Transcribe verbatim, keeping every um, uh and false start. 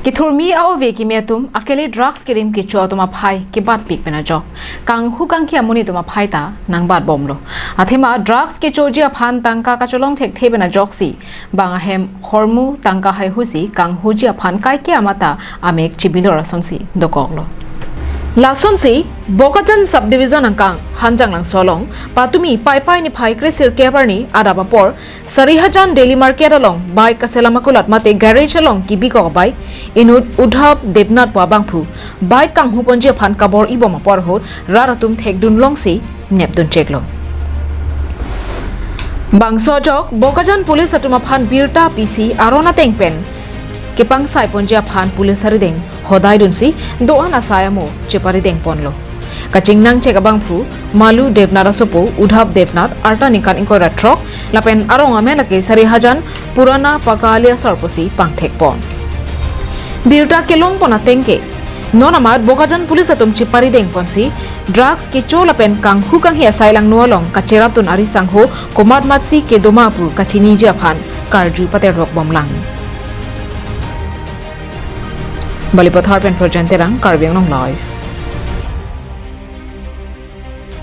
Kethurmi a-ove kimi atum akele drugs kerim kecho atum aphai kebatpik pen ajok, kanghu kanghi amonit atum aphai ta nangbatbomlo. Athema drugs kechoji aphan tangka kacholong thekthe pen ajoksi bang ahem hormu tangka haihusi kanghuji aphan kaike amata amek chibilor asonsi dokoklo. Lasonsi Bokajan Subdivision angkang Hanjanglangso along patumi Paipai niphai kre sirkep arni adap apor Sarihajan Daily Market along bike kaselam akulat mate garage along kibikok bike inut Udhav Debnath pu abangphu bike kanghuponji aphan kabor-ibom apor ahut rat atum thekdun longsi nepdun cheklo. Bangso ajok Bokajan police atum aphan birta pisi aron ateng pen kepangsaiponji aphan police arideng hodaidunsi do-an asai amo cheparidengponlo. Kachingnangchek abangphu Malu Debnath asopo Udhav Debnath, arta ningkan ingkoi ra throk, lapen arong amen lake Sarihajan Purana Paka Aliasor pusi pangthekpon. Birta kelongpon ateng ke non amat Bokajan police atum cheparidengponsi drugs kecho lapen kanghu kanghi asai langno along kacherapdun ari sangho komatmatsi kedoma pu kachiniji aphan karju paterokbomlang. Balipathar pen Projen Terang, Karbi Anglong Live.